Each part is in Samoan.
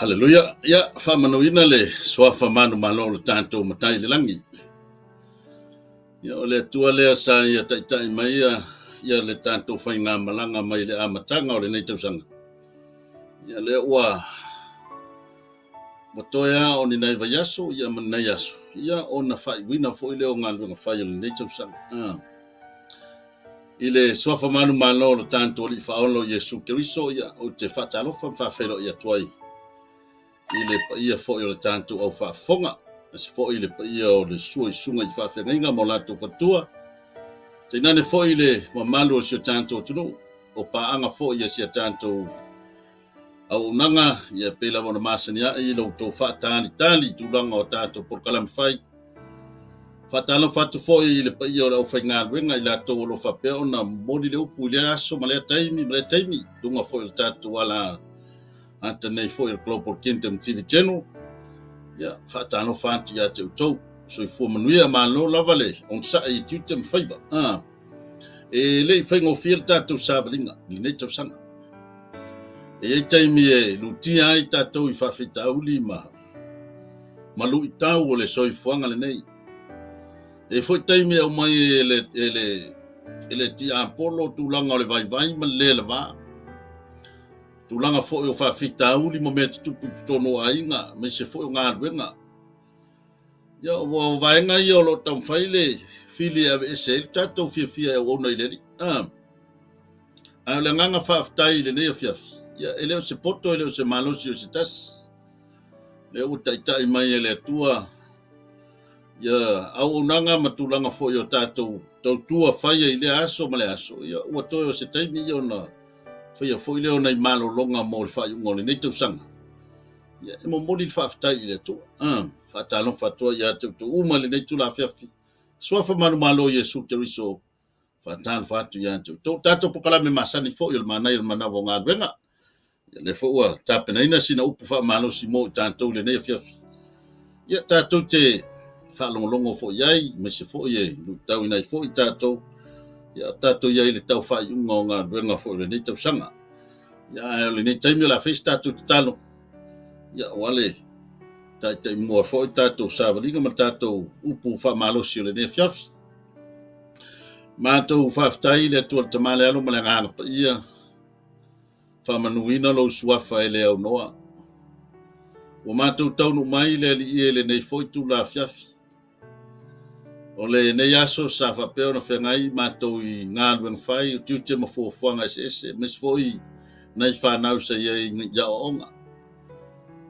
Haleluia! Ia, faamanuina le suafa manumalo o lo tatou Matai i le lagi. Ia, o le Atua lea sa ia taitai mai ia, ia le tatou faigamalaga mai le amataga o lenei tausaga. Ia, lea ua ua toe a o ni nai vaiaso ia ma ni nai aso, ia ona faaiuina foi lea o galuega fai o lenei tausaga. Ah. I le suafa manumalo o lo tatou Alii Faaola o Iesu Keriso, ia, ou te faatalofa ma faafeiloai atu ai i le paia foi o le tatou au faafofoga, aemaise foi le paia o le sua i susuga i faafeagaiga ma o latou faletua, tainane foi le mamalu o si o tatou atunuu, o paaga foi a si a tatou auaunaga, ia pei lava ona masani ai i lo outou faatalitali i tulaga o tatou polokalame fai. Faatalofa atu foi i le paia o le aufaigaluega i latou o lo o faapea ona momoli le upu i lea aso ma lea taimi ma lea taimi, luga foi o le tatou ala ata nei foi o le Global Kingdom TV Channel. Ia, faatalofa atu ia te outou. Soifua manuia, malo lava le onosai i tiute ma faiva. Ah. E le i faigofie le tatou savaliga i lenei tausaga. E i ai taimi e lutia ai tatou i faafitauli ma ma luitau o le soifuaga lenei. E i ai foi taimi e aumai e le, e le, e le tiapolo tulaga o le vaivai ma le le lava. Tulaga foi o faafitauli ma mea tutupu i totonu o aiga, aemaise foi o galuega. Ia, o vaega ia o lo o taumafai le fili e aveese ai le tatou fiafia e auauna i le Alii. Ah. Ae o le agaga faafetai i lenei afiafi, ia, e le o se poto, e le o se malosi o se tasi. Lea ua taitai mai e le Atua ia auaunaga ma tulaga foi o tatou tautua faia i lea aso ma lea aso, ia, ua toe o se taimi ia ona faia foi lea o nai malologa mo le faaiuga o lenei tausaga. Ia, e momoli le faafetai i le Atua. Ah, faatalofa atu ai ia te outou uma i lenei itula afiafi. Suafa manumalo o Iesu Keriso, faatalofa atu ia te outou. Tatou polokalame masani foi o le manaia o le manava o galuega. Ia, lea foi ua tapenaina sina upu faamalosi mo i tatou i lenei afiafi. Ia, tatou te faalogologo foi i ai, aemaise foi e luitauina ai foi tatou. Ia, tatou i ai i le tau faaiuga o galuega foi o lenei tausaga. Ia, ae o lenei taimi o le a fai se tatou tatalo. Ia, aua le taitaimua foi tatou savaliga ma le tatou upu faamalosi o lenei afiafi. Matou faafetai i le Atua le Tama le Alo ma le Agaga Paia, faamanuina lou suafa e le aunoa. Ua matou taunuu mai le Alii e lenei foi itula afiafi. O lenei aso sa faapea ona feagai matou i galuega fai, o tiute ma fuafuaga eseese, aemaise foi nai fanau sa i ai i aoaoga.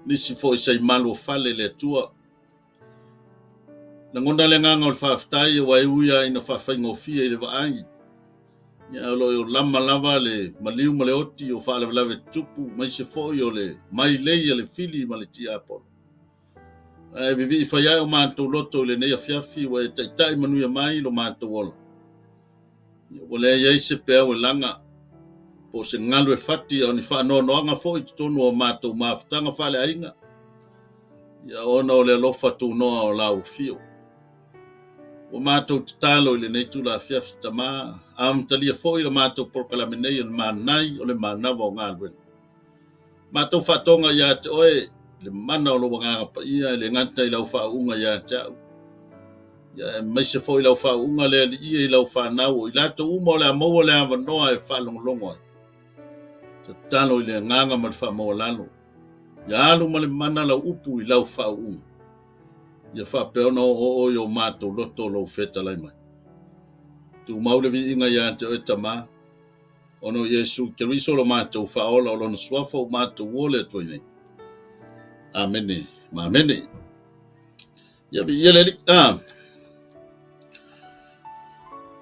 Nisi foi sa i malu o fale le Atua. Lagona le agaga o le faafetai aua e ui lava ina faafaigofie i le vaai, ia o lo o lama lava le maliu ma le oti o faalavelave tutupu, aemaise foi o le mailei a le fili ma le tiapolo. Ae vivii fai ai o matou loto i lenei afiafi ua e taitai manuia mai lo matou ola. Ua leai ai se peau e laga, po o se galu e fati, a o ni faanoanoaga foi i totonu o matou mafutaga faaleaiga, ia ona o le alofa tunoa o lau afio. Ua matou tatalo i lenei itula afiafi, Tama, amatalia foi la matou polokalame nei o le manai o le manava o galuega. Matou faatoga ia te oe le mana o lou Agaga Paia e le gata i lau faauuga ia te au, ia aemaise foi lau faauuga le Alii e i lau fanau o i latou uma o le a maua le avanoa e faalogologo ai. Tatalo i le agaga ma le faamaualalo, ia alu ma le mana lau upu i lau faauuga, ia faapea ona oooo i o matou loto lou fetalai mai. Tumau le viiga ia te oe Tama, Ona o Iesu Keriso lo matou Faaola o Lona Suafa ua matou ole atu ai nei. Amene ma amene. Ia viia le Alii. Ah.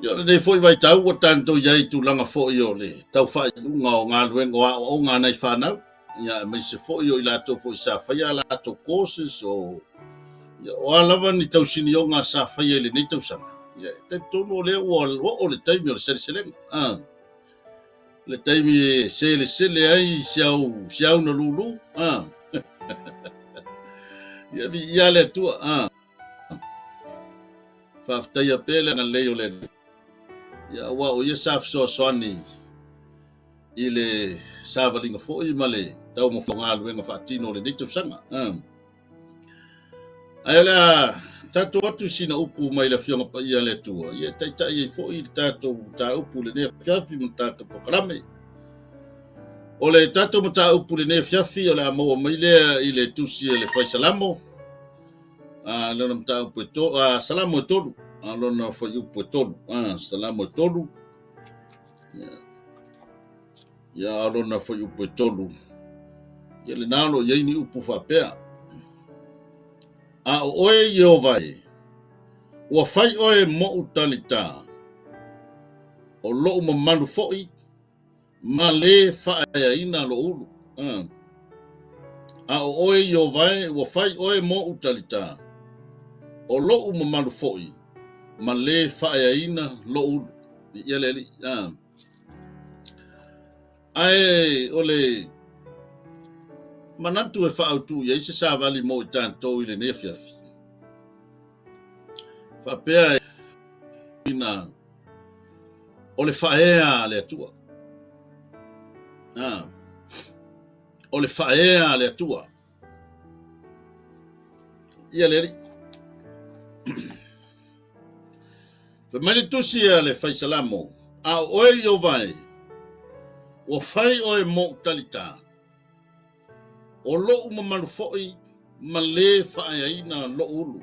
Ia o lenei foi vaitau ua tatou i ai i tulaga foi o le tau faaiuga o galuega o aoaoga a nai fanau, ia aemaise foi o i latou foi sa faia a latou courses o ia, o a lava ni tausinioga sa faia i lenei tausaga, ia e talitonu o lea ua oo le taimi o le seleselega. Ah. Le taimi e selesele ai si au, si au na lulu. Ah. Ia viia le Atua. Ah. Faafetaia pea le agalelei o le Alii. Ia, aua o ia sa fesoasoani. I le savaliga foi ma le taumafaiga o galuega faatino o lenei tausaga. Ae o le a tatou atu i sina upu mai le Afioga Paia a le Atua, ia e taitai ai foi le tatou mataupu i lenei afiafi ma le tatou polokalame. O le tatou mataupu i lenei afiafi o le a maua mai lea i le tusi a le Fai Salamo, a lona mataupu e to, a Salamo e tolu, a lona fuaiupu e tolu, a Salamo e tolu, Ia a lona fuaiupu e tolu, ia lena o lo o i ai ni upu faapea, A o oe Ieova e, ua fai oe moʻu talitā, o loʻu mamalu foi, ma lē faaeaina loʻu ulu. A o oe Ieova e, ua fai oe moʻu talitā, o loʻu mamalu foi, ma lē faaeaina loʻu ulu. Viia le Alii. Ae o le manatu e faaautu i ai se savali mo i tatou i lenei afiafi, faapea ina o le faaea a le Atua. O le faaea a le Atua. Ia le Alii. Fai mai le tusi a le Fai Salamo, A o oe Ieova e, ua fai oe moʻu talitā, o loʻu mamalu foi ma lē faaeaina loʻu ulu.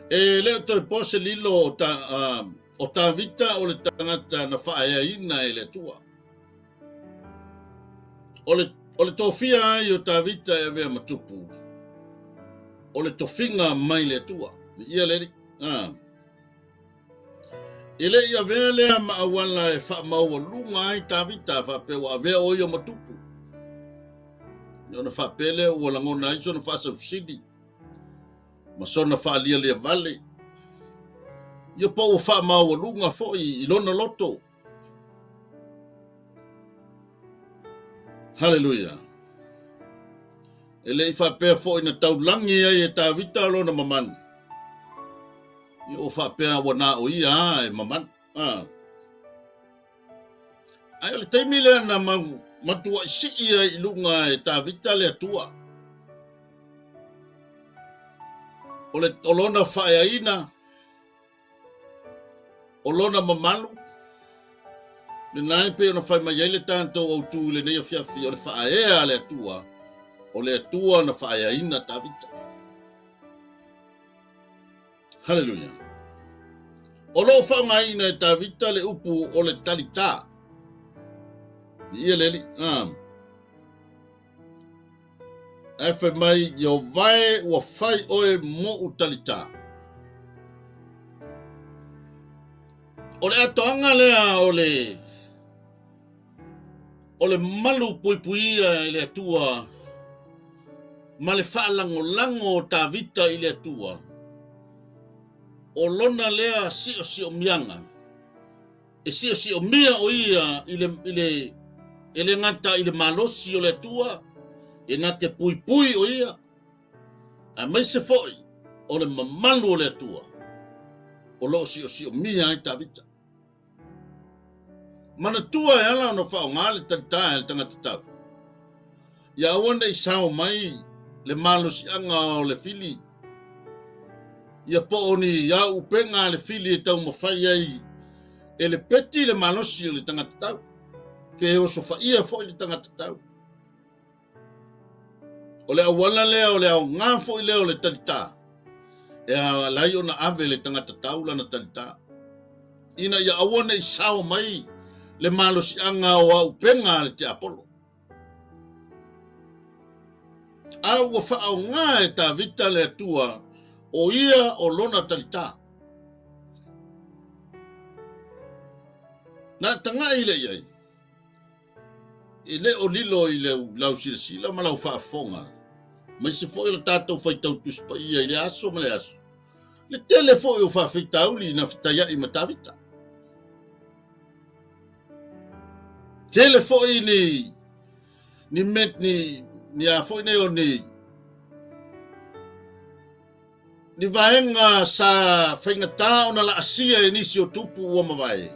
E le o toe po se lilo o, ta, uh, o Tavita o le tagata na faaeaina e le Atua. O le, o le tofia ai o Tavita e avea ma tupu, o le tofiga mai le Atua. Viia le Alii. Ah. E le i avea lea ma auala e faamaualuga ai Tavita faapea ua avea o ia ma tupu. Ona faapea lea ua lagona ai sona faasausili ma sona faalialia vale. Ia po ua faamaualuga foi i lona loto. Haleluia! E le i faapea foi na taulagi ai e Tavita lona mamanu. Ia ua faapea ua na o ia a e mamanu. A. Ae o le taimi lea na mau matuai sii ai i luga e Tavita le Atua. O, le, o lona faaeaina O lona mamalu, lena e pei ona fai mai ai le tatou autu i lenei afiafi, o le faaea a le Atua, o le Atua na faaeaina Tavita. Haleluia. O lo o faaaogaina e Tavita le upu o le talitā. Viia le Alii. Ah. Ae fai mai, Ieova e, ua fai oe moʻu talitā. O le atoaga lea o le o le malu puipuia e le Atua ma le faalagolago o Tavita i le Atua, o lona lea siosiomiaga E siosiomia o ia i le, i le, e le gata i le malosi o le Atua, e na te puipui o ia, aemaise foi o le mamalu o le Atua, o lo o siosiomia ai Tavita. Manatua e ala ona faaaoga le talitā e le tagata tau, ia aua ne i sao mai le malosiaga o le fili, ia po o ni auupega a le fili e taumafai ai e le peti le malosi o le tagata tau, pe osofaia foi le tagata tau. O le auala lea, o le aoga foi lea o le talitā, e ala ai ona ave le tagata tau lana talitā, ina ia aua ne i sao mai le malosiaga o auupega a le tiapolo. A ua faaaoga e Tavita le Atua o ia o lona talitā. Na tagai lea i ai, e le o lilo i le lau silasila ma lau faafofoga, aemaise foi o le tatou faitau Tusi Paia i le aso ma le aso, le tele foi o faafitauli na fetaiai ma Tavita. Tele foi ni ni me ni ni a foi nei o ni ni vaega sa faigata ona laasia e nisi o tupu ua mavae.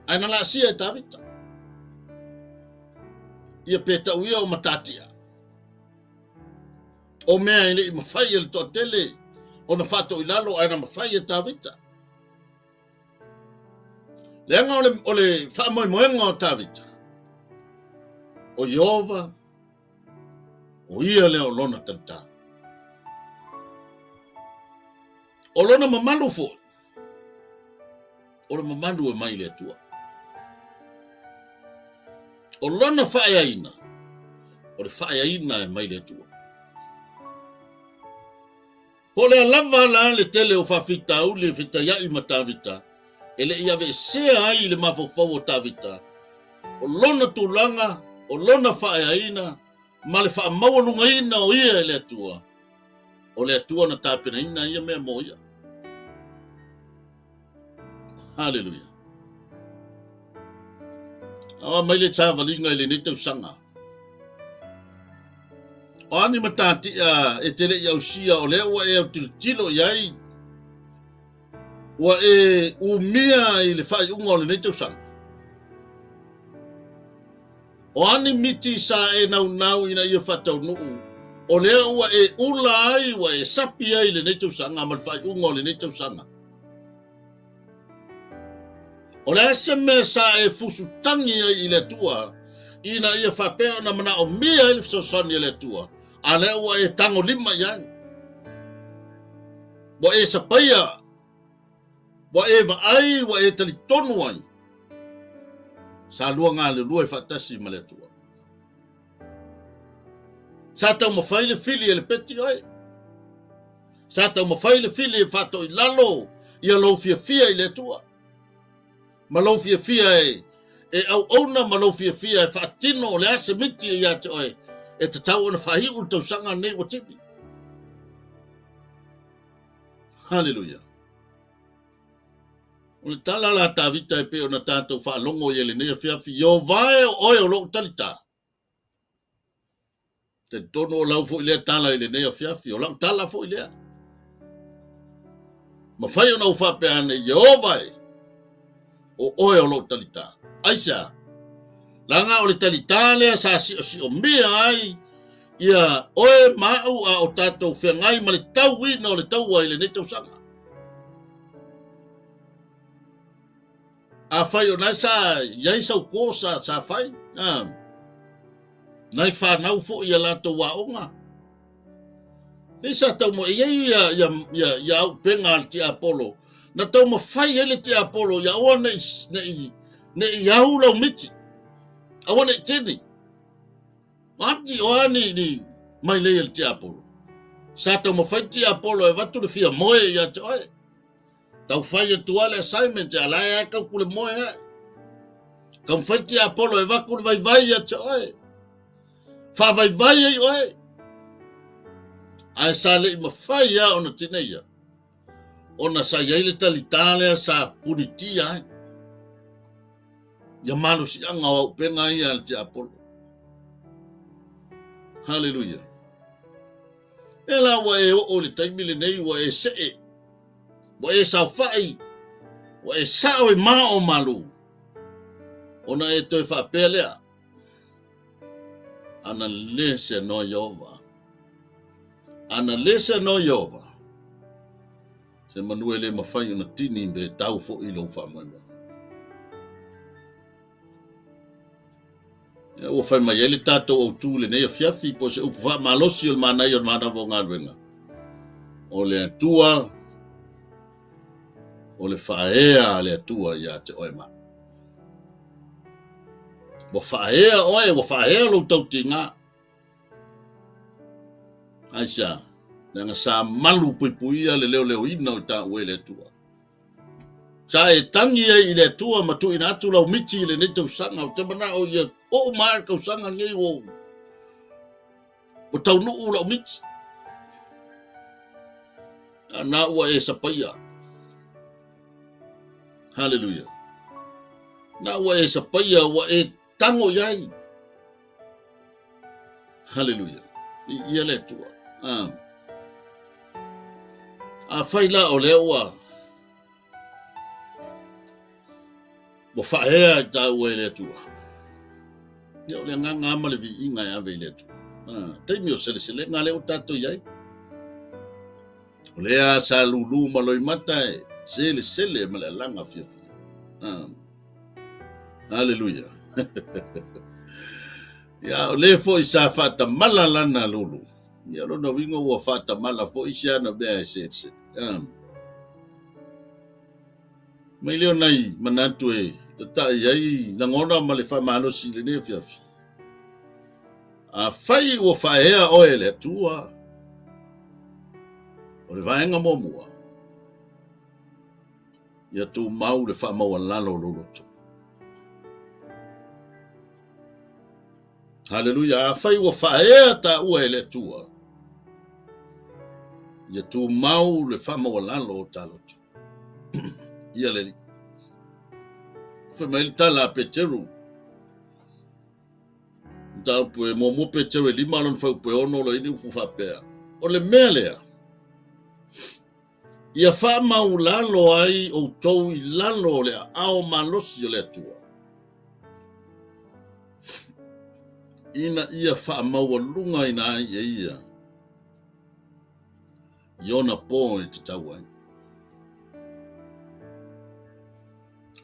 Ae na laasia e Tavita. Ia pe tau ia o matatia. O mea e le i mafai e le toatele ona faatoilalo ae na mafai e Tavita. Leaga o le, o le faamoemoega o Tavita, o Ieova, o ia lea o lona talitā. O lona mamalu foi, o le mamalu e mai le Atua. O lona faaeaina, o le faaeaina e mai le Atua. Po o le a lava la le tele o faafitauli e fetaiai ma Tavita, e le i aveesea ai i le mafaufau o Tavita, o lona tulaga, o lona faaeaina, ma le faamaualugaina o ia e le Atua, o le Atua na tapenaina ia mea mo ia. Haleluia. Aua mai le savaliga i lenei tausaga. O a ni matatia e te le i ausia o lea ua e autilotilo i ai, ua e umia i le faaiuga o lenei tausaga. O a ni miti sa e naunau ina ia faataunuu, o lea ua e ula ai, ua e sapi ai i lenei tausaga ma le faaiuga o lenei tausaga. O le a se mea sa e fusutangi ai i le Atua ina ia faapea ona manaomia ai le fesoasoani a le Atua, a lea ua e tagolima i ai? Ua e sapaia, ua e vaai, ua e talitonu ai, sa lua galulue faatasi ma le Atua. Sa taumafai le fili e le peti oe. Sa taumafai le fili e faatoilalo ia lou fiafia i le Atua, ma lou fiafia e, e auauna ma lou fiafia e faatino o le a se miti e ia te oe e tatau ona faaiu le tausaga lenei ua tini. Haleluia. O le tala la Tavita e pei ona tatou faalogo i ai lenei afiafi, Ieova e o oe o lou talitā. Talitonu o lau foi lea tala i lenei afiafi, o lau tala foi lea. Mafai ona ou faapea ane, Ieova e, o oe o lou talitā. Aisea? Leaga o le talitā lea sa siosiomia ai ia oe ma au a o tatou feagai ma le tauina o le taua i lenei tausaga. Afai o nae sa i ai sau kosa sa fai, a, nai whanau foi ia latou aoga. Nei sa tau mo, e iai ia, ia, ia, ia au penga a le tiapolo. Na taumafai ai le tiapolo ia aua nei, nei, nei au lau miti. Aua nei tini. Ati o a ni, ni mai lei e le tiapolo. Sa taumafai le tiapolo e avatu le fia moe ia te oe. Tau fai atu lava le assignment a la e kau kule moe ae. Taumafai le tiapolo e avatu le vaivai ia te oe. Faavaivai ai oe. Ae sa le i mafai lava ona tineia, ona sa i ai le talitā lea sa punitia ai ia malosiaga o auupega ia a le tiapolo. Haleluia. E la ua e oo i le taimi lenei ua e see, ua e saofai, ua e sao i mao o malu, ona e toe faapea lea, ana le se noa Ieova. Ana le se noa Ieova, se manu e le mafai ona tini me tau foi i lou faamoemoe. Ua fai mai ai le tatou autū i lenei afiafi, po o se upu faamalosi o le manaia o le manava o galuega. O le Atua, o le faaea a le Atua ia te oe ma. Ua faaea oe, ua faaea lou tautiga. Aisea? Leaga sa malu puipuia le leoleoina o i taua e le Atua. Sa e tangi ai i le Atua ma tuuina atu lau miti i lenei tausaga. Ou te manao ia oo mai le tausaga lenei ua ou ua taunuu lau miti. A na ua e sapaia. Haleluia. Na ua e sapaia, ua e tago i ai. Haleluia. Ia le Atua. Ah. Afai la o lea ua Ua faaea i tāua e le Atua. Ia, o le agaga lava ma le viiga e ave i le Atua. Ah, taimi o seleselega lea ua tatou i ai. O lea sa lulu ma loimata e selesele ma le alaga fiafia. Ah. Haleluia. Ia, o le foi sa faatamala lana lulu. Ia, lona uiga ua faatamala foi si ana mea e selesele. Ah. Mai lea o nai manatu e tatai ai lagona ma le faamalosi i lenei afiafi. Afai ua faaea oe e le Atua, o le vaega muamua, ia tumau le faamaualalo o lou loto. Haleluia! Afai ua faaea taua e le Atua, ia tumau le faamaualalo o ta loto. Ia le Alii. Fai mai le tala a Peteru. Mataupu e muamua Peteru e 5 lona fuaiupu e 6 lo ini upu faapea. O le mea lea, ia faamaulalo ai outou i lalo o le aao malosi o le Atua, ina ia faamaualugaina ai e ia i ona po e tatau ai.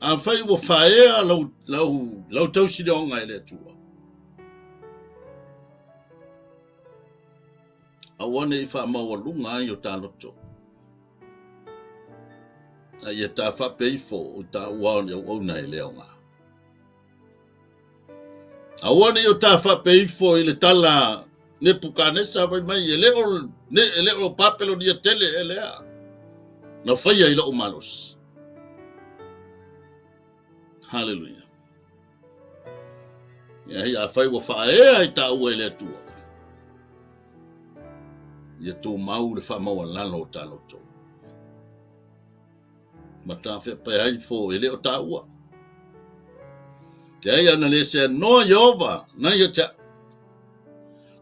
Afai ua faaea lau, lau, lau tausilioga e le Atua, aua ne i faamaualuga ai o ta loto, a ia ta faapea ifo o taua o ni auauna e le aoga. Aua ne i o ta faapea ifo i le tala Nepukanesa fai mai, e le o, ne, e le o Papelonia tele e lea na faia i lou malosi. Haleluia. Ia hei afai ua faaea i taua e le Atua, ia tumau le faamaualalo o ta loto. Ma ta faapea ai fo e le o taua. Te ai ana le seanoa Ieova na ia te au.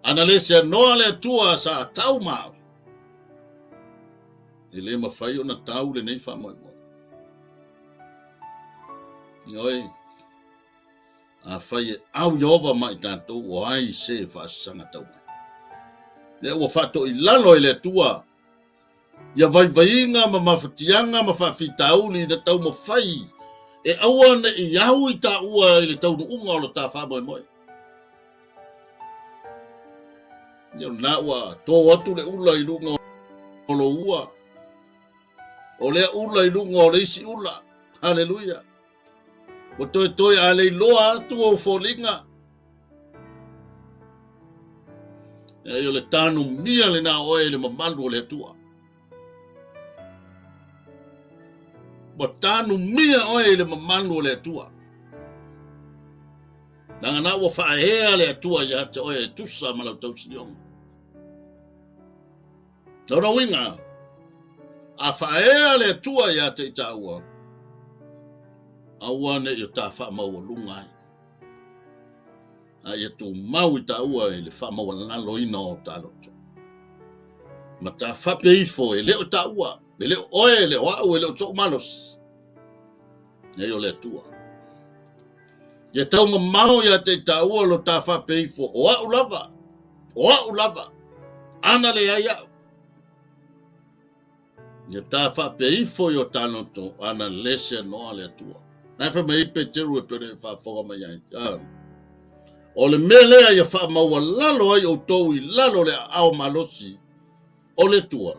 Ana le seanoa le Atua sa tau ma au. E le mafai ona tau lenei faamoemoe. Oi, afai e au Ieova ma i tatou, o ai se faasasaga tau mai. Lea ua faatoilalo e le Atua ia vaivaiga ma mafatiaga ma faafitauli na taumafai e aua ne i au i taua i le taunuuga o lo ta faamoemoe. Ia lena ua tō atu le ula i luga o lou ua, o lea ula i luga o le isi ula. Haleluia! Ua toetoe a leiloa atu ou foliga. Ia o le tanumia lena o oe i le mamalu o le Atua. Ua tanumia oe i le mamalu o le Atua. Leaga na ua faaea le Atua ia te oe e tusa ma lau tausilioga. Lona uiga, a faaea le Atua ia te i tāua, aua ne i o ta faamaualuga ai. A ia tumau i tāua i le faamaualaloina o ta loto. Ma ta faapea ifo, e le o tāua, e le o oe, e le o au, e le o so'u malosi. Nei o le Atua. Ia taumamao ia te i tāua lo ta faapea ifo, o au lava, o au lava, ana leai au. Ia ta faapea ifo i o ta loto, ana le seanoa le Atua. Na fai mai Peteru e pei ona e faafofoga mai ai. Ah. O le mea lea ia faamaualalo ai outou i lalo o le aao malosi o le Atua,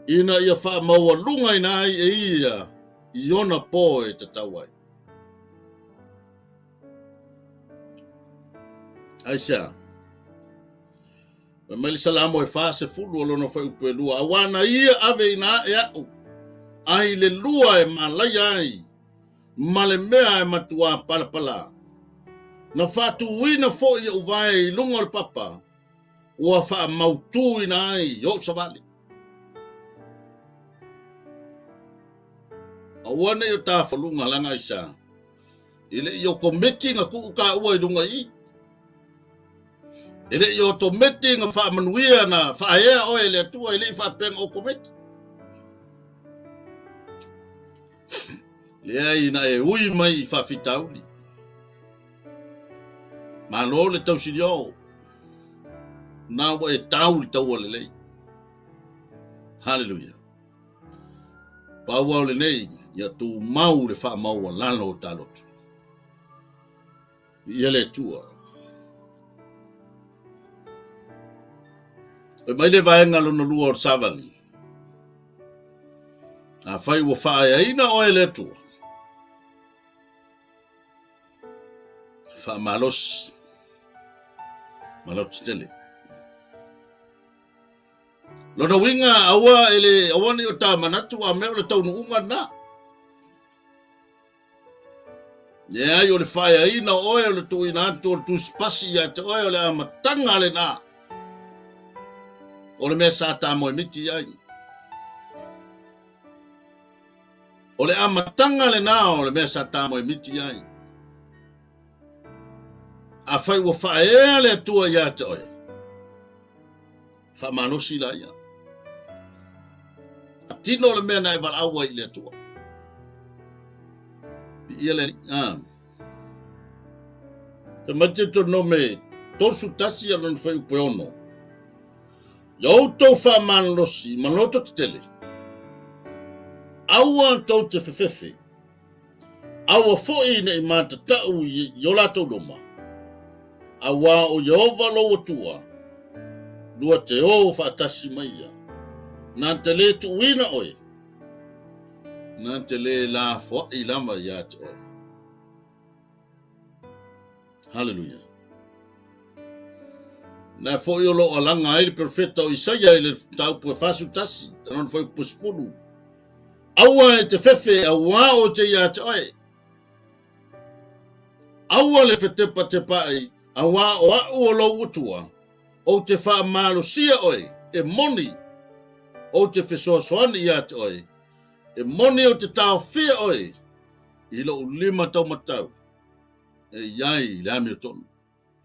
ina ia faamaualugaina ai e ia i ona po e tatau ai. Aisea? Fai mai le Salamo e 40 o lona fuaiupu e 2, Auā na ia aveina aʻe aʻu, ai le lua e malaia ai, ma le mea e matuā palapala. Na faatuina foi oʻu vae i luga o le papa, ua faamautuina ai oʻu savali. Aua ne i o ta faluga leaga aisea? E le i otometi na tuu taua i luga i i. E le i otometi na faamanuia na faaea oe e le Atua, e le i faapea na otometi. Leai ina e ui mai i faafitauli. Malo le tausilio. Na ua e tau le taua lelei. Haleluia. Pau au lenei, ia tumau le faamaualalo o ta loto. Ia le Atua. Fai mai le vaega lona lua o le savali. Afai ua faaeaina oe e le Atua, faamalosi ma lautetele. Lona uiga, aua e le aua ne i o ta manatu a mea o le taunuuga lena. Leai, o le faaeaina o oe, o le tuuina atu o le tusipasi ia te oe, o le amataga lena o le mea sa ta moemiti i ai. O le amataga lena o le mea sa ta moemiti i ai. Afai ua faaea le Atua ia te oe, faamalosi laia. Tino le mea na e valaau ai i le Atua. Ia le a. Te mai te tonu me 31 a lona fuaiupu e 6. Ia outou faamalolosi ma loto tetele. Aua tou te fefefe. Aua foi ne i matatau i o latou luma, auā o Ieova lou Atua, lua te ō faatasi mai ia. Na te lē tuuina oe, na te lē lafoai lava iā te oe. Haleluia. Na foi o loo alaga ai le perofeta o Isaia i le mataupu e 41, lona fuaiupu 10. Aua e te fefe, auā o te iā te oe. Aua le fetepatepaʻi, auā o aʻu o lou Atua, ou te faamalosia oe, e moni, ou te fesoasoani iā te oe, e moni ou te taofia oe i loʻu lima taumatau e i ai i le amiotonu.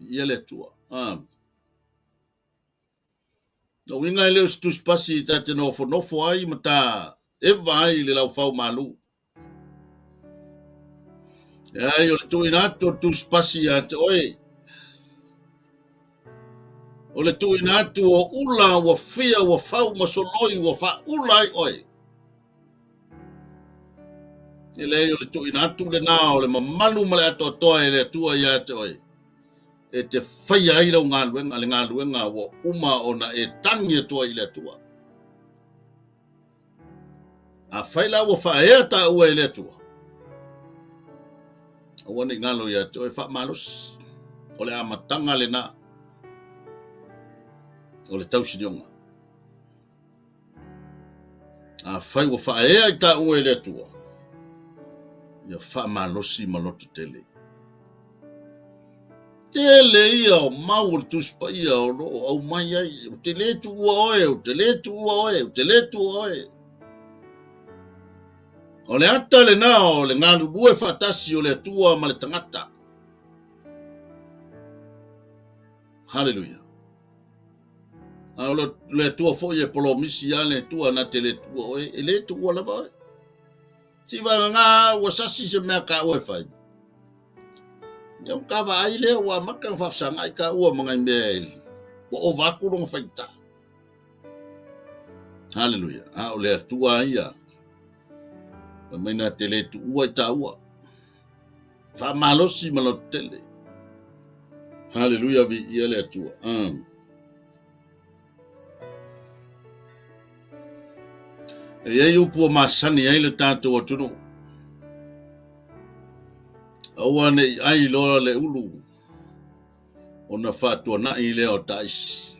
Ia le Atua. Amen. Na uiga e le o se tusipasi ta te nofonofo ai ma ta eva ai i le laufau malu. E ai o le tuuina atu o le tusipasi ia te oe. O le tuuina atu o ula ua fia ua fau ma soloi ua faaula ai oe. E leai o le tuuina atu lena o le mamalu ma le atoatoa e le Atua ia te oe. E te faia ai lau galuega, le galuega ua uma ona e tagi atu ai i le Atua. Afai la ua faaea taua e le Atua, aua ne i galo ia te oe, faamalosi. O le amataga lena o le tausilioga. Afai ua faaea i taua e le Atua, ia faamalosi ma loto tele. Tele ia o mau o le Tusi Paia o lo o aumai ai, ou te lē tuua oe, ou te lē tuua oe, ou te lē tuua oe. O le ata lena o le galulue faatasi o le Atua ma le tagata. Haleluia. A o le Atua foi e polomisi lava le Atua na te lē tuua oe, e lē tuua lava oe. Si vagana ua sasi se mea ka ua e fai. Ia o ka vaai lea ua amata ona faafesagai ka ua ma nai mea e ua ova atu lona faigata. Haleluia. A o le Atua ia. Fai mai na te lē tuua i tāua. Faamalosi ma lototele. Haleluia viia le Atua. Amen. E i ai upu ua masani ai le tatou atunuu. Aua ne i ai loa le ulu ona faatuanai lea o taisi.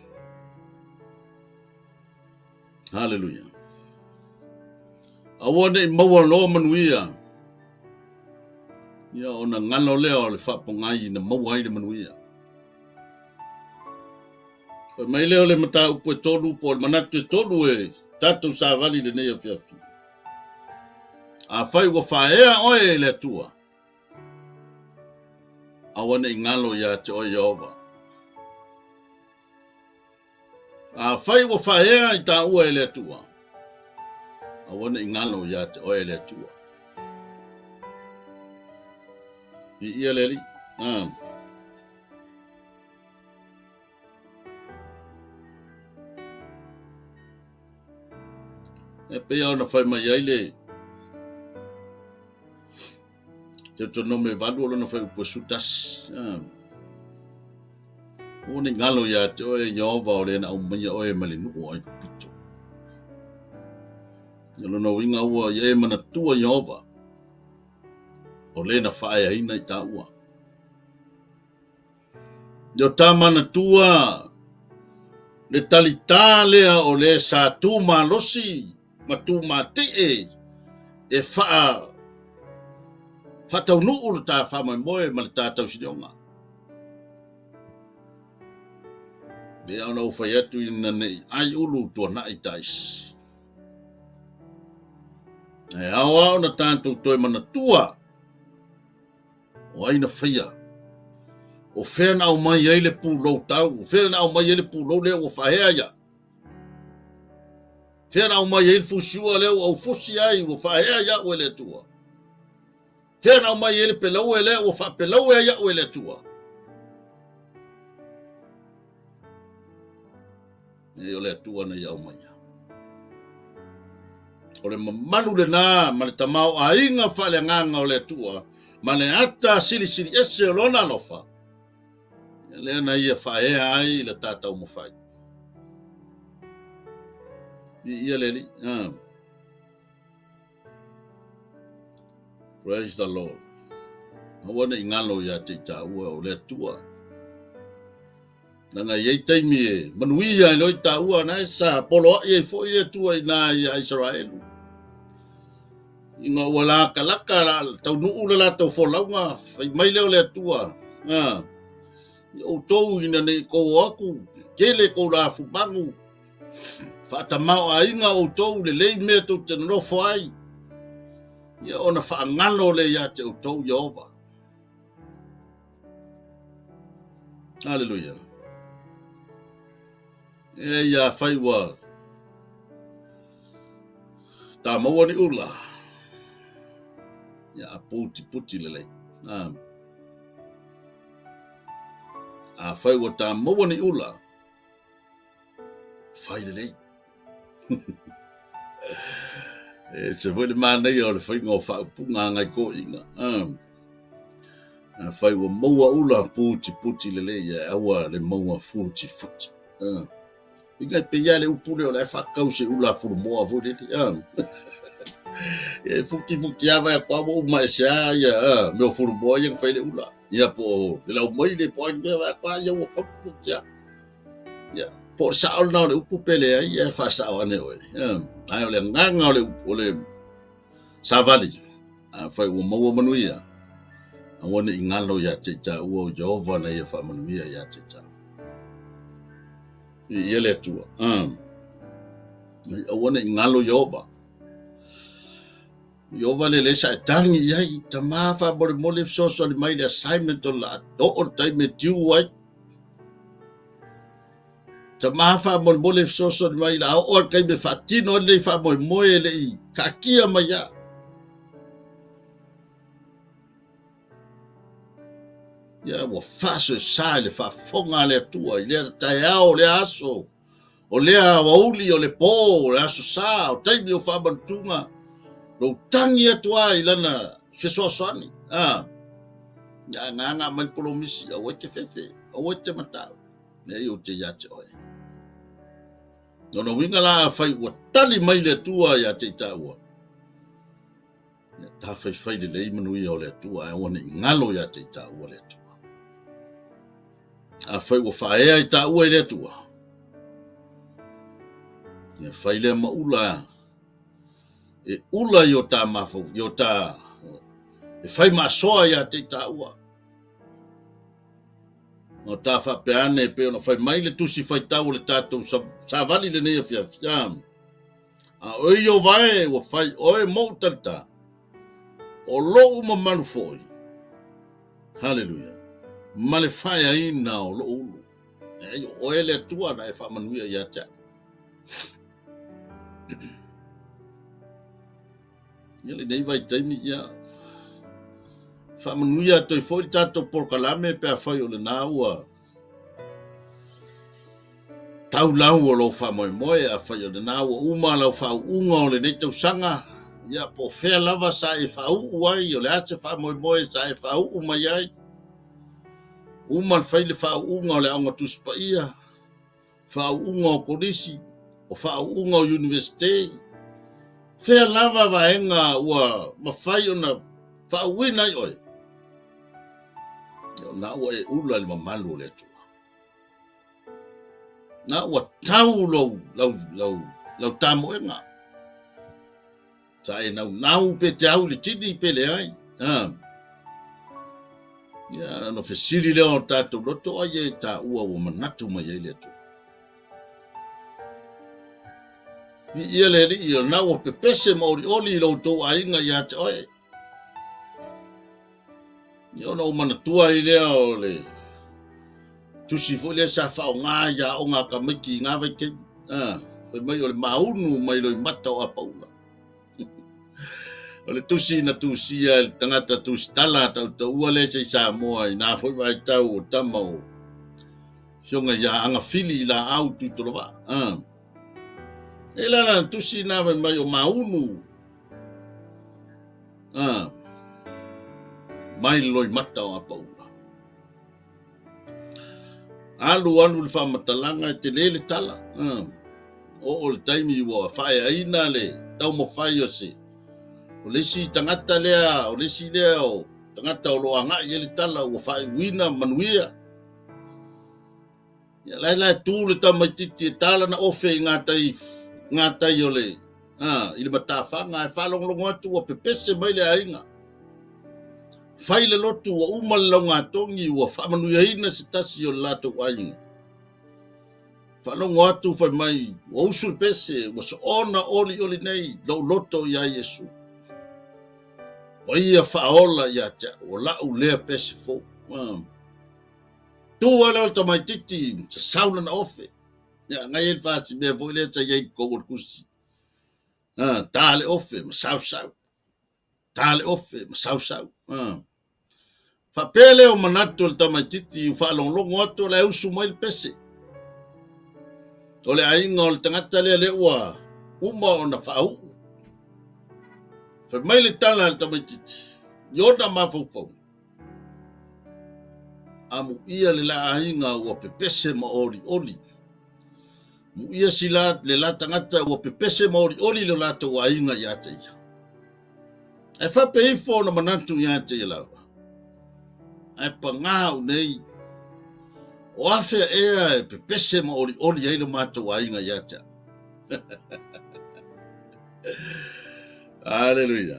Haleluia. Aua ne i maua loa manuia, ia ona galo lea o le faapogai na maua ai le manuia. Fai mai lea o le mataupu e tolu po o le manatu e tolu e tatou savali i lenei afiafi. Afai ua faaea oe e le Atua, aua ne i galo ia te oe Ieova. Afai ua faaea i taua e le Atua, aua ne i galo ia te oe le Atua. Viia le Alii. Ah. E pei ona fai mai ai le Deuteronome 8 o lona fuaiupu e 11. Ah. Aua ne i galo ia te oe Ieova o le na aumaia oe mai le nuu o Aikupito. Ia lona uiga ua ia e manatua Ieova o le na faaeaina i taua. Ia ta manatua le talitā lea o le sa tu malosi ma tu matie e faa faataunuu le ta faamoemoe ma le ta tausilioga. Lea ona ou fai atu ina ne i ai ulu tuanai taisi. Ae ao lava ona tatou toe manatua o ai na faia, o fea na aumai ai le pulou tau, o fea na aumai ai le pulou lea ua faaea ia. Fea na aumai ai le fusiua lea ua ou fusi ai ua faaea iaʻu e le Atua. Fea na aumai ai le pelaue lea ua faapelaue ai iaʻu e le Atua. Nei o le Atua na ia aumaia. O le mamalu lena ma le tamaoaiga faaleagaga o le Atua ma le ata silisili ese o lona alofa, ia lea na ia faaea ai le ta taumafai. Viia le Alii. Ah. Praise the Lord. Aua ne i galo ia te i tāua o le Atua. Leaga e i ai taimi e manuia ai loa i tāua na e sa poloai ai foi le Atua i nā ia Isaraelu. Ina ua lakalaka la taunuu le latou folauga, fai mai lea o le Atua, a, i outou ina ne i kou o atu, tele kou lafumagu, faatamaoaiga outou lelei mea tou te nonofo ai, ia ona faagalo lea ia te outou Ieova. Haleluia. E ia fai ua tā maua ni ula. Ia a puti puti lelei. A, a fai ua tā maua ni ula. Fai lelei. E ese foi le manaia o le faiga o faaupuga a nai toeaiina. Afai ua maua ula putiputi lelei ae aua le maua futifuti. Inga e pei lava le upu lea o la e faatau se ula fulumoa foi lele. E futifuti lava vaai atu lava ua uma ese lava ia mea o fulumoa ia na fai ai le ula. Ia po o le laumaile po o a ni mea vaai atu lava ia ua futifuti lava. Ia, po o le sao lena o le upu pe leai, ia faasao ane oe. Ia, ae o le agaga o le upu, o le savali, afai ua maua manuia, aua ne i galo ia te i tāua o Ieova na ia faamanuia ia te i tāua. Viia le Atua. Aua ne i galo Ieova. Ieova le le sa e tagi i ai, tama faamolemole fesoasoani mai le assignment o le a oo le taimi e tiu ai. Tama faamolemole fesoasoani mai la oo le taimi e faatino ai lenei faamoemoe e le i taatia mai ia. Ia ua faasoesa i le faafofoga a le Atua i lea taeao, lea aso, o lea aoauli, o le pō, o le aso sa, o taimi o faamanutuga, lou tagi atu lava i lana fesoasoani. Ah, ia agaga mai le polomisi, aua e te fefe, aua e te matau, leai ou te ia te oe. Lona uiga la afai ua tali mai le Atua ia te i tāua, Ia tāwhaiwhai lelei manuia o le Atua, ae aua ne i galo ia te i tāua le Atua. Afai ua faaea i tāua i le Atua, ia fai lea ma ula e ula i o tā mafau, i o tā, e fai maasoa ia te i tāua. O tā faapea ane e pei ona fai mai le tusi faitau o le tātou savali lenei afiafi. A oe Ieova e, ua fai oe moʻu talitā, o loʻu mamalu foi, haleluia, ma le faeaina o loʻu ulu. Leai, o oe le Atua na e faamanuia ia te au. Ia lenei vaitaimi, ia, Faamanuia atu ai foi le tatou polokalame pe afai o lena ua tau lau o lou faamoemoe, afai o lena ua uma lau faauuga o lenei tausaga, ia po o fea lava sa e faauu ai, o le a se faamoemoe sa e faauu mai ai, uma le fai le faauuga o le Aoga Tusi Paia, faauuga o kolisi, o faauuga o Iunivesite, fea lava vaega ua mafai ona faauuina ai oe, o lena ua e ula i le mamalu o le Atua. Na ua tau lou, lau, lau, lau tamoega. Sa e naunau pe te au i le tini pe leai. Ha. Ia, ona fesili lea o tatou loto ai e taua ua manatu mai ai le Atua. Viia le Alii, o lena ua pepese ma olioli i lo outou aiga ia te oe. Ia ona ou manatua ai lea o le tusi foi lea sa faaaoga i aoga a tamaiti i na vaitaimi. Ah, fai mai o le maunu mai loimata o Apaula. O le tusi na tusia e le tagata tusitala tautaua lea se i Samoa i na foi vaitau o tama o Afioga ia Agafili i Laau Tuitolovaa. Ah. E la la tusi na fai mai o maunu Ah, mai le loimata o Apaula. Alu alu le faamatalaga e tele le tala. Ah, oo le taimi ua faaeaina le taumafai o se o le isi tagata lea, o le isi lea o tagata o lo o agai i ai le tala ua faaiuina manuia. Ia la la e tu le tamaitiiti e ta lana ofe i gatai, gatai o le, a, i le matafaga ae faalogologo atu ua pepese mai le aiga. Fai le lotu ua uma le laugatogi ua faamanuiaina se tasi o le latou aiga. Faalogo atu fai mai ua usu le pese ua soona olioli nei lou loto iā Iesu. Ua ia faaola ia te au, o lau lea pese fou. Ah. Tu ai lea o le tamaitiiti sasau lana ofe. Ia, ngai ai le fasi mea foi lea sa i ai i totonu o le tusi. Ah, ta le ofe ma sausau. Ta le ofe ma sausau. Ah. Faapea lea o manatu o le tamaitiiti ua faalogologo atu o la e usu mai le pese. O le aiga o le tagata lea lea ua uma ona faauu. Fai mai le tala a le tamaitiiti i ona mafaufauga. Amuia le la aiga ua pepese ma olioli. Amuia si la, le la tagata ua pepese ma olioli le latou aiga ia te ia. Ae faapea ifo ona manatu ia te ia lava. Ae pagā au nei, o afea ea e pepese ma olioli ai le matou aiga ia te au. Aleluia.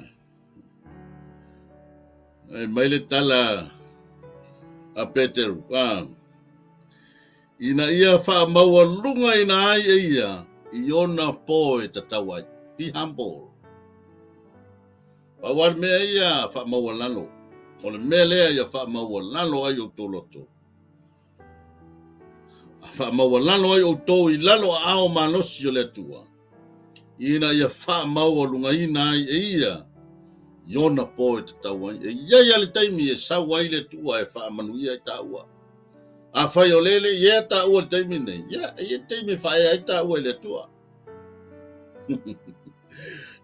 Ai mai le tala a Peteru, a, ina ia faamaualugaina ai e ia i ona po e tatau ai. Be humble. Pau lava le mea ia faamaualalo. O le mea lea ia faamaualalo ai outou loto. Faamaualalo ai outou i lalo aao malosi o le Atua, ina ia faamaualugaina ai e ia i ona po e tatau ai. E i ai lava le taimi e sau ai le Atua e faamanuia ai taua. Afai o lea e le i ea taua i le taimi lenei, ia, e i ai le taimi e faaea ai taua i le Atua.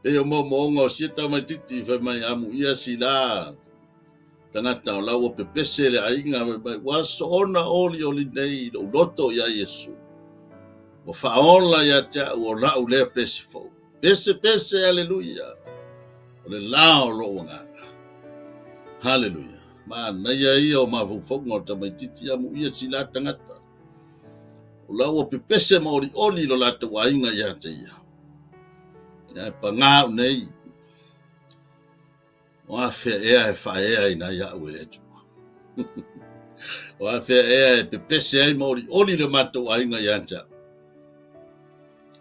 Pei o moomooga o sia tamaitiiti fai mai amuia sila Tagata o la ua pepese le aiga fai mai, ua soona olioli nei i lou loto iā Iesu. Ua faaola ia te au o la'u lea pese fou. Pese, pese, aleluia! O le la o lou agaga. Haleluia! Manaia ia o mafaufauga o le tamaitiiti amuia sila tagata. O la ua pepese ma olioli lo latou aiga ia te ia. Ae pagā au nei. O afea ea e faaeaina ai au e le Atua? O afea ea e pepese ai ma olioli le matou aiga ia te au?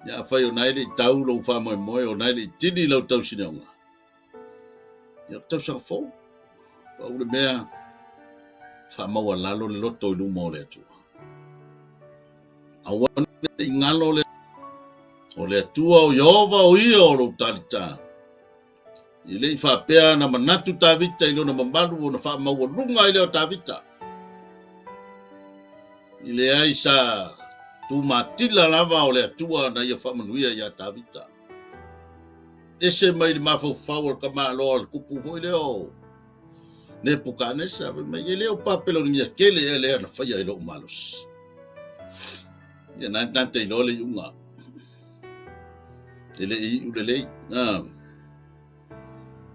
Ia afai o na e le i tau lou faamoemoe, o na e le i tini lau tausineoga, ia o le tausaga fou, pau le mea, faamaualalo le loto i luma o le Atua. Aua ne i galo le, o le Atua o Ieova o ia o lou talitā. E le i faapea na manatu Tavita i lona mamalu ona faamaualuga ai lea o Tavita. E leai sa tumatila lava o le Atua na ia faamanuia iā Tavita. Ese mai le mafaufau o le tamaloa o le tupu foi lea o Nepukanesa, fai mai, e le o Papelonia tele ea lea na faia i lou malosi. Ia na e te iloa le iuga. E le i iu lelei. Ah.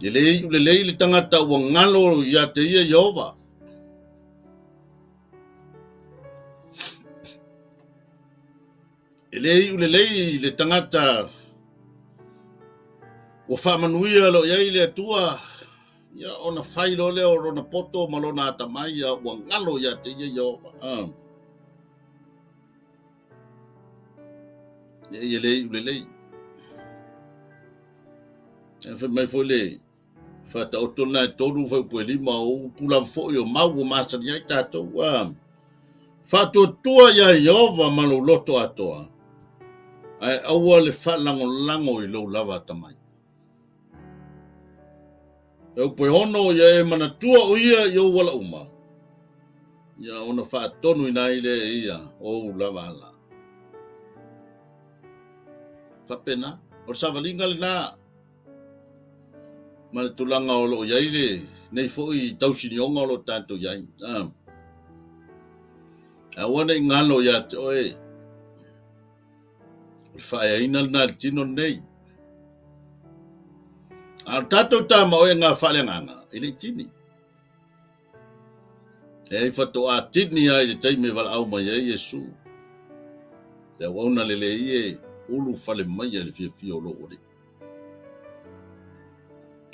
E le iu lelei le tagata ua galo ia te ia Ieova. E le iu lelei le tagata ua faamanuia loa i ai le Atua, ia ona fai loa lea o lona poto ma lona atamai, ia ua galo ia te ia Ieova. Ah. Ia e le iu lelei. E fai mai foi le Faataoto lena e 3 fuaiupu e 5 o upu lava foi o mau ua masani ai tatou. A faatuatua iā Ieova ma lou loto atoa, ae aua le faalagolago i lou lava atamai. E upu e 6, ia e manatua o ia i ou ala uma, ia ona faatonuina ai lea e ia ou lava ala. Faapena, o le savaliga lena. ma le tulaga o lo o i ai lenei foi tausinioga o lo o tatou i ai. Ah. Aua ne i galo ia te oe, o le faaeaina lena i le tino lenei. A o le tatou tamaoiga faaleagaga, e le i tini. E ai faatoa tini lava i le taimi e valaau mai ai Iesu, le auauna lelei e ulufale mai ai le fiafia o lou Alii.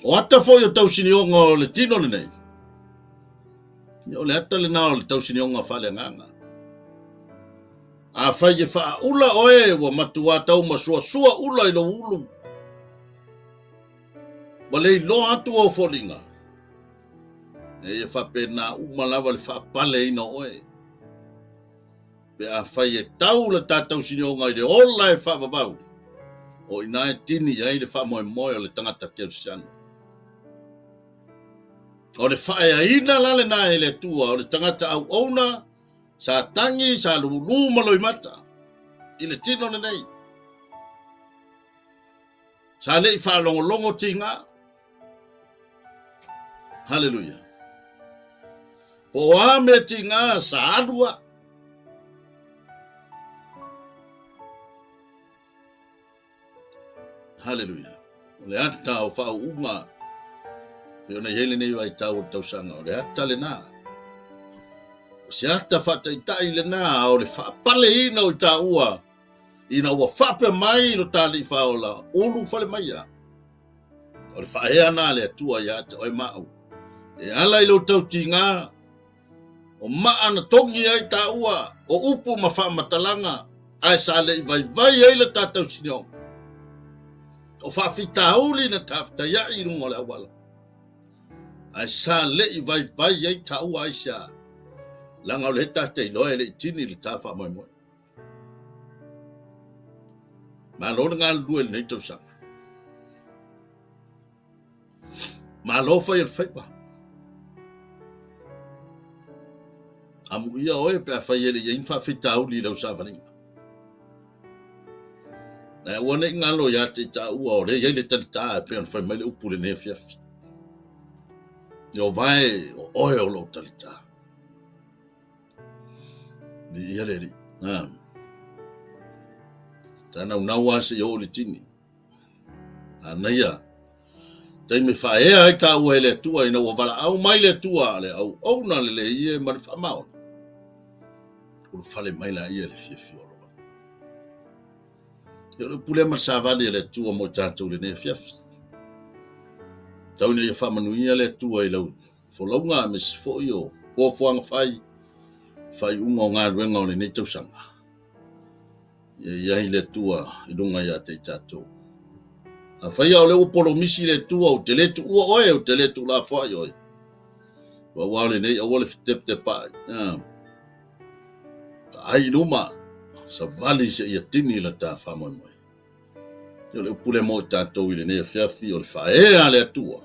O ata foi o tausinioga o le tino lenei, ia o le ata lena o le tausinioga faaleagaga. Afai e faaula oe ua matua tau masuasua ula i lou ulu, ua le iloa atu ou foliga, e faapena uma lava le faapaleina o oe. Pe afai e tau le ta tausinioga i le ola e faavavau, o i ina e tini i ai le faamoemoe o le tagata kerisiano. O le faaeaina la lena e le Atua o le tagata auauna sa tagi, sa lulu ma loimata i le tino lenei. Sa le i faalogologo tiga. Haleluia. Po o a mea tiga sa alu a. Haleluia. O le ata o faauuga pei ona i ai lenei vaitau o le tausaga, o le ata lena. O se ata faataitai lena o le faapaleina o i taua ina ua faapea mai lo ta Alii Faaola, ulufale maia. O le faaea na a le Atua ia te oe ma au. E ala i lou tautiga, o maa na togi ai taua, o upu ma faamatalaga, ae sa le i vaivai ai le ta tausinioga. O faafitauli na tafetaiai i luga o le auala, ae sa le i vaivai ai taua aisea, leaga o lea ta te iloa e le i tini le ta faamoemoe. Malo le galulue i lenei tausaga. Malo fai o le faiva. Amuia oe pe afai e le i ai ni faafitauli i lau savaliga. Ae aua ne i galo ia te i taua o lea e i ai le talita e pei ona fai mai le upu i lenei afiafi. Ieova e, o oe o lou talita. Viia le Alii. Ah. Sa naunau lava seia oo i le tini. Manaia. Taimi e faaea ai taua e le Atua ina ua valaau mai le Atua le auauna lelei e ma le faamaoni. Ulufale mai laia i le fiafia o lou Alii. Ia o le upu lea ma le savali a le Atua mo i tatou i lenei afiafi. Tau ina ia faamanuia le Atua i lau folauga aemaise foi o fuafuaga fai, faaiuga o galuega o lenei tausaga. Ia i ai le Atua i luga ia te i tatou. Afai o lea ua polomisi le Atua, ou te le tuua oe, ou te le tuulafoai oe. Aua o lenei aua le fetepetepaai. Ah. Taai i luma, savali seia tini la ta faamoemoe. Ia o le upu lea mo i tatou i lenei afiafi o le faaea a le Atua.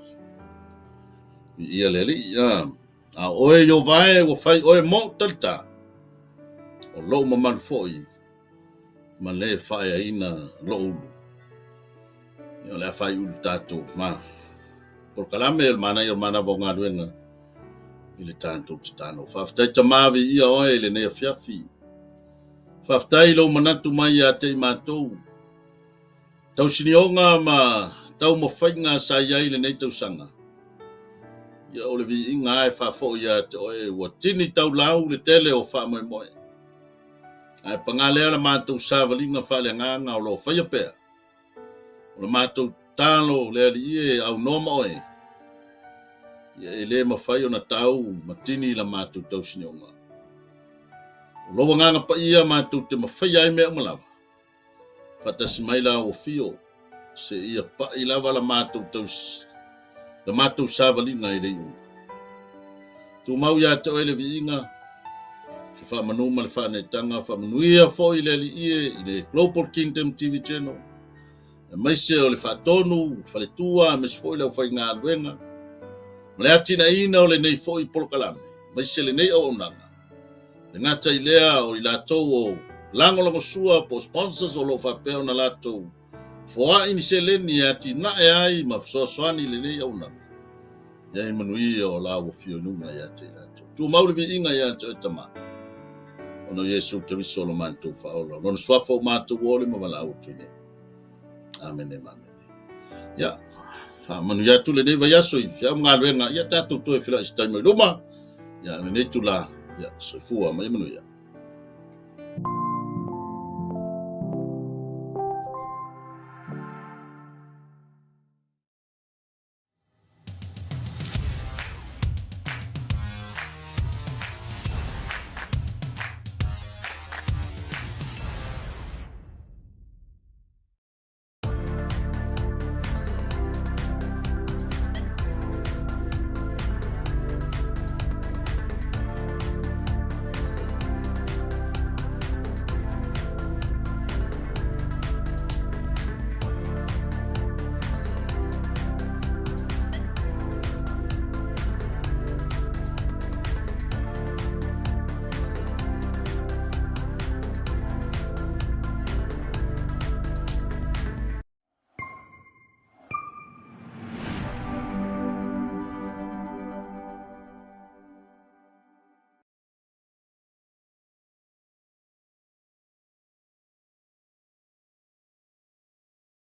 Viia le Alii. A, a o oe Ieova e, ua fai oe moʻu talita, o lou mamalu foi ma le faaeaina lou ulu. Ia o le a faaiu le tatou ma polokalame o le manaia o le manava o galuega i le tatou tatalo. Faafetai Tama, viia oe i lenei afiafi. Faafetai i lou manatu mai ia te i matou. Tausinioga ma taumafaiga sa i ai i lenei tausaga. Ia o le viiga lava e faafoi ia te oe ua tini taulau le tele o faamoemoe. Ae paga lea la matou savaliga faaleagaga o lo o faia pea. O le matou tatalo le Alii e aunoa ma oe. Ia e le mafai ona tau ma tini la matou tausinioga. O lou Agaga Paia matou te mafaia ai mea uma lava. Faatasi mai la ua fio, seia pai lava la matou tausi, la matou savaliga i le iuga. Tumau ia te oe le viiga, se faamanu ma le faaneetaga, faamanuia foi le Alii e i le Global Kingdom TV Channel, aemaise o le faatonu, faletua, aemaise foi le aufaigaluega, ma le atinaeina o lenei foi polokalame, aemaise lenei auaunaga. E le gata i lea, o i latou o lagolagosua po o sponsors o lo o faapea ona latou foai ni seleni e atinae ai ma fesoasoani i lenei auaunaga. I ai manuia o la ua fio i luga ia te i latou. Tumau le viiga ia te oe Tama, ona o Iesu Keriso lo matou Faaola, o Lona Suafa ua matou ole ma valaau atu ai nei. Amene ma amene. Ia, faamanuia atu lenei vaiaso i feau ma galuega, ia tatou toe feiloai i se taimi o i luma. Ia, lenei itula, ia, soifua ma ia manuia.